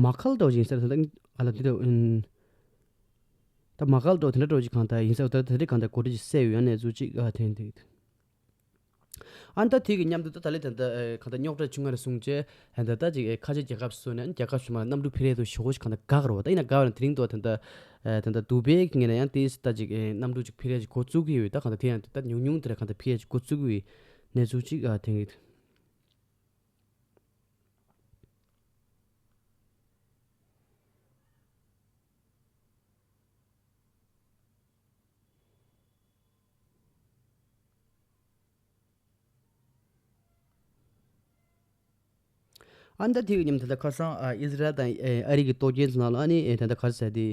མ་ཁལ་འདྲ་བོ་ཅིག་ཡིན་ས་རེད། ད་ཨ་ལ་དེ་འདྲ་ཨིན། ད་མ་ཁལ་འདྲ་བོ་དེ་འདྲ་འདྲ་བོ་ཅིག་གང་ལྟར་ཡིན་ས་རེད། ད་དེ་འདྲ་གང་ལྟར་འགོ་ཁྲིད་ཅིག་བསད་ཡོད་ཡང་གནས་ཚུལ་ཅིག་ཨ་ཐོན་འདུག་ཨ་ནི་ད་དེ་གི་མཉམ་དུ་ད་ད་ལེ་ད་ད་ཨེ་གང་ལྟར་རྙོག་དྲ་བྱུང་ང་རེ་གསུངས་བྱས་ཨ་ད་ད་ཅིག་ཨེ་ཁ་ཆེ་རྒྱལ་ཁབ་སོ་ནས་རྒྱལ་ཁབ་ཕྱི་མ་ལ་གནམ་གྲུ་འཕུར་ཡས་དུ་ཞོག་ཞིག་གང་ལྟར་དགའ་རོ་བ། ད་ཡིན་ན་དགའ་བ་ན་དེ་རིང་དུ་ད་ད་ཨེ་ད་ད་དུ་བེ་གི་ངོས་ནས་ཡང་དེ་ད་ཅིག་ཨེ་གནམ་གྲུ་ཅིག་འཕུར་ཡས་ཅིག་འགོ་བཙུགས་ཀྱི་ཡོད། ད་གང་ལྟར་དེ་ཡང་ད་ཉུང་ཉུང་དེ་ར་གང་ལྟར་འཕུར་ཡས་ཅིག་འགོ་བཙུགས་ཀྱི་ཡོད་གནས་ཚུལ་ཅིག་ཨ་ཐོན་གྱི་འདུག་ཨ་ནི་ད་དེ་གི་མཉམ་དུ་ད་ཁ་སང་ཨ་ཨི་ཟི་རལ་དང་ཨེ་ཨ་རི་གི་གཏོར་སྐྱོན་ཚོ་ནང་ལ་ཨ་ནི་ཨེ་ད་ལྟ་ག་རེ་ཟེར་དེ་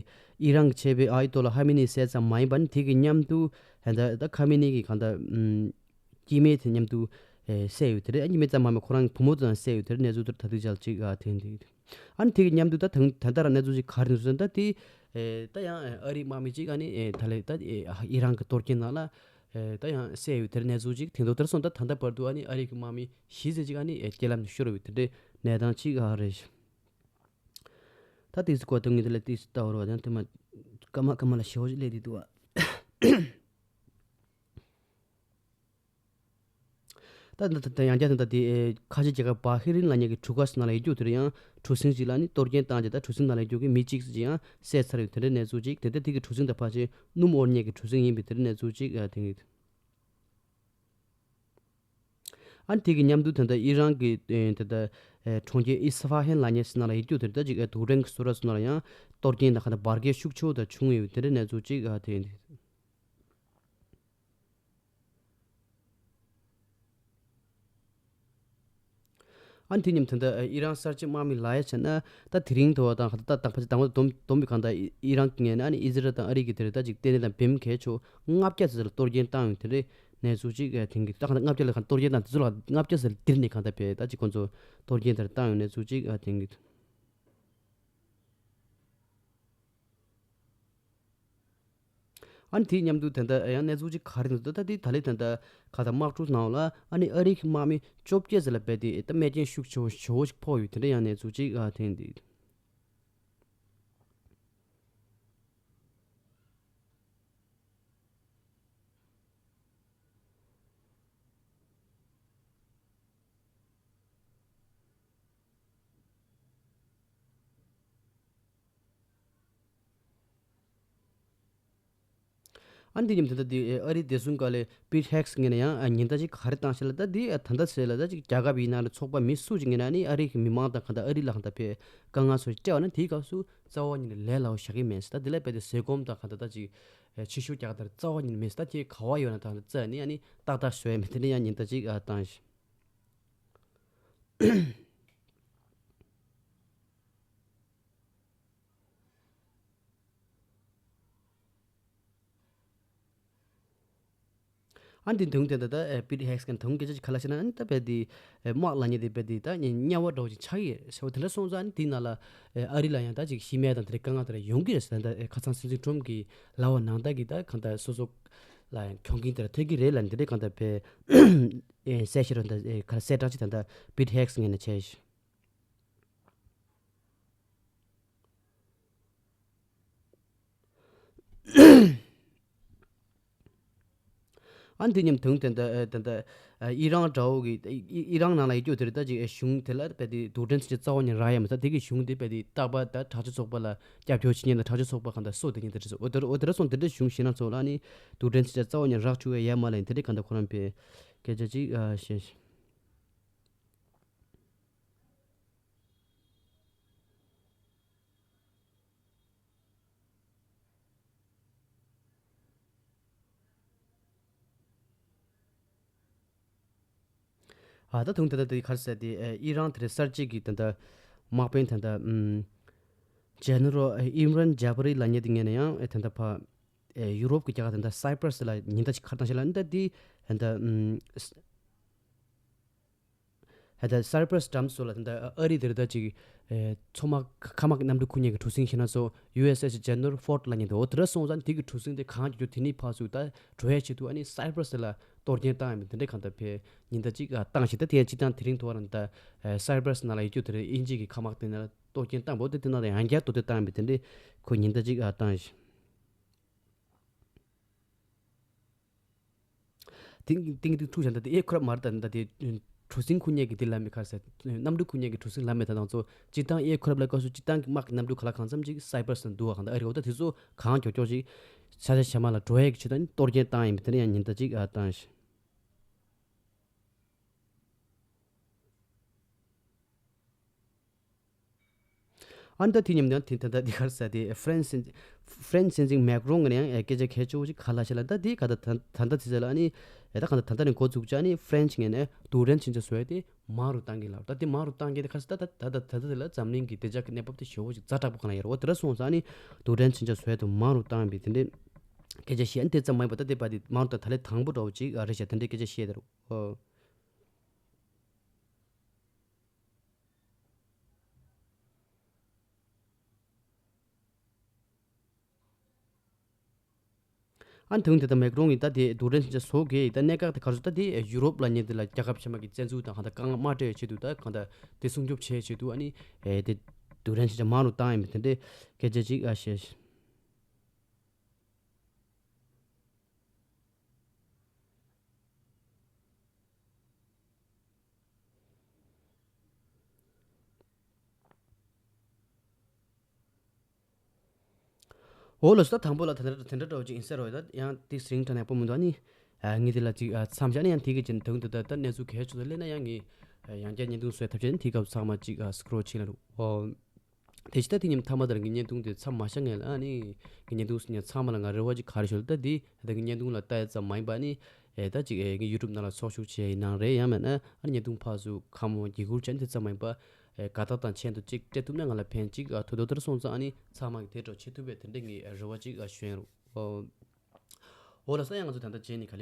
ཨི་རན་གྱི་ཆེད་པའི་ཨ་ཡ་ཏོ་ལ་ཧ་མི་ནི་བསད་ཙམ་མ་ཡིན་པ་ནི་དེ་གི་མཉམ་དུ་ཨེ་ད་ད་ཁ་མི་ནི་གི་གང་ལྟར་ཨམ་སྐྱེ་དམན་དེ་མཉམ་དུ་ཨེ་བསད་ཡོད་དེ་རེད། ཨ་སྐྱེ་དམན་ཙམ་མ་ཡིན་པ་ཁོ་རང་གི་བུ་མོ་དེ་ཡང་བསད་ཡོད་དེ་རེད། གནས་ཚུལ་དེ་ད་ལྟ་ཅིག་ཨ་ཐོན་དེ། ཨ་ནི་དེ་གི་མཉམ་དུ་ད་ད་ད་ལྟ་ར་གནས་ཚུལ་ཅིག་ག་རེ་འདུག་ཟེར་ན་ད་དེ་ཨེ་ད་ཡང་ཨ་རིའི་དམག་མི་ཅིག་ཨ་ནི་ཨེ་ད་ལས་ད་ཨེ་ཨི་རན་གྱི་གཏོར་སྐྱོན་ནང་ལ་ཨེ་ད་ཡང་བསད་ཡོད་དེར་གནས་ཚུལ་ཅིག་དེ་འདུག་དེར་སོང་ད་ད་ལྟ་བར་དུ་ཨ་ནི་ཨ་རི་གི་དམག་མི་བཞི་ཙམ་ཅིག་ཨ་ནི་ཨེ་རྐྱེན་ལམ་ནས་ཤོར་ཡོད་དེ་འདྲའི་གནས་སྟངས་ཅིག་ཨ་རེད། ད་ཏིས་གོ་དུང་ངེད་ལ་ཏིས་ལྟ་བར་བ་དང་དེ་མ་ཀ་མ་ཀ་མ་ལ་ཞེ་བོ་ཅིག་སླེབས་དེ་འདུག་ཨ། ད་ད་ད་ཡང་བསྐྱར་ད་ད་དེ་ཨེ་ཁ་ཆེ་རྒྱལ་ཁབ་བྷ་ཧི་རིན་ལབ་མཁན་གྱི་གྲུ་ཁ་ནང་ལ་ཡོད་རྒྱུ་དེར་ཡང་གྲུ་གཟིངས་ཅིག་ལ་ནི་གཏོར་སྐྱོན་བཏང་རྗེས་ད་གྲུ་གཟིངས་ནང་ལ་ཡོད་རྒྱུ་གི་མི་གཅིག་ཅིག་ཡང་བསད་ཚར་ཡོད་དེ་འདྲའི་གནས་ཚུལ་ཅིག་དེ་འདྲ་དེ་གི་གྲུ་གཟིངས་དང་ཕལ་ཆེར་སྣུམ་དབོར་མཁན་གྱི་གྲུ་གཟིངས་ཡིན་པའི་དེ་འདྲའི་གནས་ཚུལ་ཅིག་ཨ་དེ་ཡིན། ཨ་ནི་དེ་གི་མཉམ་དུ་ད་ལྟ་ཨི་རན་གྱི་ཨེ་ད་ལྟ་ཨེ་གྲོང་ཁྱེར་ཨི་སི་ཧྥ་ཧན་ལབ་མཁན་ནང་ལ་ཡོད་རྒྱུ་དེར་ད་ཅིག་ཨེ་རྡོ་གྲལ་གྱི་སོ་ར་སོ་ནང་ལ་ཡང་གཏོར་སྐྱོན་དང་ག་ད་འབར་གས་ཤུགས་ཆེ་བོ་དང་བྱུང་ཡོད་དེ་འདྲའི་གནས་ཚུལ་ཅིག་ཨ་དེ་ཡིན། ཨ་ནི་དེ་མཉམ་ད་ལྟ་ཨི་རན་གསར་བརྗེ་དམག་མི་ལ་ཡ་བྱས་ན་ད་དེ་རིང་ཐོག་དང་ད་ལྟ་དང་པོ་དང་པོ་བསྡོམས་བསྡོམས་པའི་གང་ལྟར་ཨི་རན་གྱི་ངོས་ནས་ཨ་ནི་ཨི་ཟི་རལ་དང་ཨ་རི་གི་དེ་རེད་ད་ཅིག་ལྟེ་གནས་དང་བེམ་གལ་ཆེ་ལྔ་བརྒྱ་ཙམ་ལ་གཏོར་སྐྱོན་བཏང་ཡོད་དེ་འདྲའི་གནས་ཚུལ་ཅིག་ཨ་དེང་གི་ད་གང་ལྟར་ལྔ་བརྒྱ་ལ་གང་གཏོར་སྐྱོན་བཏང་དེ་ཚོ་ལ་ལྔ་བརྒྱ་ཙམ་ལ་དེ་ནས་གང་ལྟར་བས་ད་ཅིག་ཁོང་ཚོ་གཏོར་སྐྱོན་དེར་བཏང་ཡོད་གནས་ཚུལ་ཅིག་ཨ་དེང་གི། ཨ་ནི་དེའི་མཉམ་དུ་ད་ལྟ་ཡང་གནས་ཚུལ་ཅིག་ག་རེ་འདུག་ད་ལྟ་དེ་ད་ལེ་ད་ལྟ་ག་ད་དམག་འཁྲུག་ནང་ལ་ཨ་ནི་ཨ་རི་གི་དམག་མི་བཅོ་བརྒྱད་ཙམ་ལ་རྦད་དེ་ད་རྨས་སྐྱོན་ཤུགས་ཆེ་བོ་ཞེ་བོ་ཞིག་ཕོག་ཡོད་དེ་འདྲ་ཡང་གནས་ཚུལ་ཅིག་ཨ་ཐོན་འདུག་ཨ་ནི་དེ་མཉམ་དུ་ད་ལྟ་དེ་ཨ་རིའི་བདེ་སྲུང་བཀའ་བློན་པིད་ཧེག་སི་ངོས་ནས་ཡང་ཉིན་ལྟར་ཅིག་ག་རེ་བཏང་ཤག་ལ་ད་དེ་ད་ལྟ་ཟེར་ལ་ད་ཅིག་རྒྱལ་ཁབ་ཡིན་ན་རེད་ཚོགས་པ་མི་སུ་ཅིག་ངོས་ནས་ཨ་ནི་ཨ་རི་གི་མི་མང་དང་གང་ལྟར་ཨ་རི་ལ་གང་ལྟར་ཕེ་དཀའ་ངལ་སོགས་སྤྲད་པ་ན་དེའི་སྐབས་སུ་རྩ་བ་ཉིད་ནས་ལས་སླ་བོ་བཞག་གི་མེད་ཟེར། ད་དེ་ལས་རྦད་དེ་བཟོད་སྒོམ་དང་གང་ལྟར་ད་ཅིག་ཕྱི་ཤོག་རྒྱག་ལྟར་རྩ་བ་ཉིད་ནས་མེད་ཟེར། ད་དེ་ག་བ་ཡོད་ན་ད་གང་ལྟར་རྩ་ནས་ཨ་ནི་ཏག་ཏག་བཟོ་ཡ་མེད་དེ་འདྲ་ཡང་ཉིན་ལྟར་ཅིག་ཨ་བཏང་ཤག་ཨ་འདི་དུང་དེ་ད་ལྟ་པིད་ཧེག་སི་གན་དུང་སྐད་ཆ་ཅིག་ག་ལ་ཤེ་ན་ཨ་ནི་ད་བས་དེ་དམག་ལ་ཉེ་དེ་བས་དེ་ད་དམྱལ་བ་འདྲ་བོ་ཅིག་ཆགས་ཀྱི་རེད་ཟེར་བ་དེ་འདྲ་སོང་ཙང་ཨ་ནི་དེའི་ནང་ལ་ཨ་རི་ལ་ཡང་ད་ཅིག་ཤི་རྨས་དང་དེ་འདྲའི་དཀའ་ངལ་དེ་འདྲ་ཡོང་གི་རེད་ཟེར། ད་ཁ་སང་སྲིད་འཛིན་ཁྲོམ་གྱི་ལབ་པ་ནང་ལྟར་གྱི་ད་གང་ལྟར་སོ་སོ་ལ་ཡང་གྱོང་གུན་དེ་འདྲ་ཐེབས་ཀྱི་རེད་ལ་འདི་འདྲའི་གང་ལྟར་བས་གསལ་བཤད་རོ་ད་ག་ལ་གསལ་བསྒྲགས་ཅིག་ད་ལྟ་པིད་ཧེག་སི་ངོས་ནས་བྱས་ཤག་ཨ་འདི་མཉམ་དུང་དེ་འདྲ་དེ་འདྲ་ཨི་རང་འདྲ་བོ་གི་ཨི་རང་ནང་ལ་ཡོད་རྒྱུ་དེ་རེད། ད་ཅིག་གཞུང་དེ་ལ་བས་དེ་དུག་སྦྲེལ་ཚིག་རྩ་བ་ཉིད་རག་ཡ་མ་ཚད་དེ་གི་གཞུང་དེ་བས་དེ་རྟག་པར་ད་དྲག་སྤྱོད་ཚོགས་པ་ལ་སྐྱབས་བཅོལ་བྱེད་མཁན་དང་དྲག་སྤྱོད་ཚོགས་པ་གང་དང་སོ་དེ་ཉིད་དེ་རེད་སོ། འོ་དེ་འོ་དེ་ར་སོང་དེ་འདྲ་གཞུང་ཞིག་ན་ཚོགས་ལ་ནི་དུག་སྦྲེལ་ཚིག་རྩ་བ་ཉིད་རག་བཅུག་ཡ་ཡ་མ་ལ་ཡིན་དེ་རེད། གང་ལྟར་ཁོ་རང་བས་སྐད་ཆ་ཅིག་ཨ་བཤད། ཨ་ད་དུང་དེ་ལྟ་དེ་གར་ཟེར་དེ་ཨི་རང་དེ་རེད་གསར་བརྗེ་གི་དེ་འདྲ་དམག་དཔོན་དེ་འདྲ་ཇེ་ནེ་རལ་ཨི་མི་རན་ཇ་བ་རི་ལབ་མཁན་དེ་ངོས་ནས་ཡང་དེ་འདྲ་ཕ་ཡུ་རོབ་ཀྱི་རྒྱལ་ཁབ་དེ་འདྲ་སའི་པྲ་སི་ལ་ཉིན་ལྟར་ཅིག་ཁར་བཏང་ཤག་ལ་འདི་འདྲ་དེ་འདྲ་ཧད་ད་སའི་པྲ་སི་འགྲམ་སོགས་ལ་ད་ལྟ་ཨ་རི་དེར་ད་ཅིག་ཨེ་མཚོ་དམག་མཁའ་དམག་གི་གནམ་གྲུ་ཁུར་མཁན་གྱི་གྲུ་གཟིངས་ཞེ་ན་སོགས་ཡུ་ཨེས་ཨེས་ཇེ་ནེ་རལ་ཧྥོར་ཌི་ལབ་མཁན་དེ་འོ་དེ་ར་སོང་ཙང་དེ་གི་གྲུ་གཟིངས་དེ་གང་གི་རྒྱུ་དེ་ནི་ཕར་ཚུར་ད་འགྲོ་ཡ་ཆེད་དུ་ཨ་ནི་སའི་པྲ་སི་ལ་གཏོར་སྐྱོན་བཏང་ཡ་མིན་དེ་འདྲའི་གང་ལྟར་ཕེ་ཉིན་ལྟར་ཅིག་ཨ་བཏང་ཞིག་ད་དེ་ཡང་སྤྱི་བཏང་དེ་རིང་ཐོག་རང་ད་ཨེ་སའི་པྲ་སི་ནང་ལ་ཡོད་རྒྱུ་དེ་རེད། དབྱིན་ཇི་གི་མཁའ་དམག་དེ་ནང་ལ་གཏོར་སྐྱོན་བཏང་བོ་དེ་དེ་ནང་ལ་ཡང་བསྐྱར་གཏོར་སྐྱོན་བཏང་ཡ་མིན་དེ་འདྲའི་ཁོ་ཉིན་ལྟར་ཅིག་ཨ་བཏང་ཞིག་ཏིང་ཏིང་ཏིང་ཐུག་བྱ་འདི་ཨེ་ཁུ་རབ་མར་ད་འདི་དེ་གྲུ་གཟིངས་ཁུར་མཁན་གྱི་འདི་ལམ་མེ་ཁར་ཟེར་གནམ་གྲུ་ཁུར་མཁན་གྱི་གྲུ་གཟིངས་ལམ་མེ་ད་དང་ཚོ་སྤྱི་བཏང་ཨེ་ཁུ་རབ་ལ་སྐབས་སུ་སྤྱི་བཏང་གི་དམག་གི་གནམ་གྲུ་ག་ལ་གང་འཚམ་ཅིག་སའི་པར་སི་འདུག་བ་གང་ད་ཨ་རི་འོ་ད་དེ་ཚོ་གང་མགྱོགས་མགྱོགས་ཅིག་ཆ་ཆ་ཆ་མ་ལ་འགྲོ་ཡས་ཀྱི་ཆེད་དུ་གཏོར་སྐྱོན་བཏང་ཡིན་པ་དེ་ནི་ཡང་ཉིན་ལྟར་ཅིག་ཨ་བཏང་ཞིག་ཨ་ནི་ད་དེ་མཉམ་དུ་ཡང་དེ་ད་ལྟ་འདི་གར་ཟེར་དེ་ཧྥ་རན་སི་ཧྥ་རན་སི་སྲིད་འཛིན་མེག་རོང་གི་ནས་ཡང་སྐད་ཆ་གལ་ཆེ་བོ་ཞིག་ག་ལ་ཞིག་ལ་ད་དེ་ག་ད་ད་ད་ལྟ་དེ་ཟེར་ལ་ཨ་ནི་ད་ག་ད་ད་ལྟ་ནས་འགོ་བཙུགས་ཅིག་ཨ་ནི་ཧྥ་རན་སི་ངོས་ནས་དུག་སྦྲེལ་ཕྱིན་ཆད་བཟོ་ཡ་དེ་མང་རུ་བཏང་གི་ལ་ད་དེ་མང་རུ་བཏང་གི་དེ་ག་ཟེར་ད་ད་ད་ད་ད་ད་དེ་ལ་འཛམ་གླིང་གི་བདེ་འཇགས་ཀྱི་གནས་བབ་དེ་ཞེ་བོ་ཞིག་ཛ་དྲག་པོ་གང་ལ་ཡོད་རེད། འོ་དེ་ར་སོང་ཙང་ཨ་ནི་དུག་སྦྲེལ་ཕྱིན་ཆད་བཟོ་ཡ་དེ་མང་རུ་བཏང་བའི་དེ་འདྲའི་སྐད་ཆ་བཤད་ཨ་ནི་དེ་ཙམ་མ་ཡིན་པ་ད་དེ་པ་དེ་མང་རུ་ད་ད་ལས་དང་པོ་འདྲ་བོ་ཅིག་ཨ་རེད་ཤག་དེ་འདྲའི་སྐད་ཆ་བཤད་དེ་རུ་ཨོ། ཨ་ནི་དུང་དེ་ད་མེག་རོང་གིས་ད་དེ་དུག་སྦྲེལ་ཕྱིན་ཆད་བཟོ་གི་ད་གནད་འགག་དེ་ག་རེ་ཟེར་ད་དེ་ཡུ་རོབ་ལབ་མཁན་དེ་ལ་རྒྱལ་ཁབ་ཕྱི་མ་གི་བཙན་འཛུལ་དང་གང་ལྟར་དཀའ་ངལ་མ་སྤྲད་ཡའི་ཆེད་དུ་ད་གང་ལྟར་དེ་སྲུང་སྐྱོབ་བྱེད་ཡའི་ཆེད་དུ་ཨ་ནི་དེ་དུག་སྦྲེལ་ཕྱིན་ཆད་མང་རུ་བཏང་ཡིན་པ་དེ་འདྲའི་སྐད་ཆ་ཅིག་ཨ་བཤད། འོ་ལགས་སོ། ད་དང་པོ་ལ་དེ་འདྲ་དེ་འདྲ་འདྲ་བོ་ཅིག་ཡིན་ས་རེད། ད་ཡང་ཏིག་སི་རིང་ཐོག་ནས་པོ་མི་འདུག་ཨ་ནི་ངས་དེ་ལ་ཅིག་མཚམས་བཞག་ནས་ཡང་དེ་གི་ཅན་དུང་དུ་ད་ད་གནས་ཚུལ་གལ་ཆེ་ཚོ་སླེབས་ན་ཡང་ངས་ཡང་བསྐྱར་བརྙན་ཐུང་བཟོས་ཐབས་བྱས་ནས་དེའི་སྐབས་ཚང་མ་ཅིག་སི་ཀྲོལ་བྱེད་ལ་འགྲོ། འོ། དེ་ཅི་ད་དེ་ཉིན་མཐའ་མ་དར་གི་བརྙན་ཐུང་དེ་མཚམས་མ་བཞག་ངེས་ལ་ཨ་ནི་གི་བརྙན་ཐུང་སུ་ཉིན་ཚང་མ་ལ་ང་རེ་བ་ཅིག་ག་རེ་ཞུ་ལ་ད་དེ་ད་གི་བརྙན་ཐུང་ལ་ལྟ་ཡ་ཙམ་མ་ཡིན་པ་ཨ་ནི་ཨེ་ད་ཅིག་ཨེ་གི་ཡུ་ཊུབ་ནང་ལ་ཚོགས་ཞུགས་བྱས་ཡིན་ནང་རེད་ཡང་མེད་ན་ཨ་ནི་བརྙན་ཐུང་ཕར་ཚུར་ཁ་མོ་འགྱིག་ཁུར་ཅན་དེ་ཙམ་མ་ཡིན་པ་ཨེ་དགའ་རྟགས་དང་མཆན་དུ་ཅིག་སྤྲད་ཐུབ་ན་ང་ལ་ཕན་ཅིག་ཨ་ཐུ་དོ་ལྟར་སོང་ཙང་ཨ་ནི་ཚང་མ་གི་དེ་འདྲ་བྱེད་ཐུབ་པའི་དེ་འདྲ་ངའི་རེ་བ་ཅིག་ཨ་ཞུ་ཡིན་རུ། འོ་ལ་ས་ཡང་ང་ཚོ་ད་ལྟ་བྱས་ནི་ག་ལེ།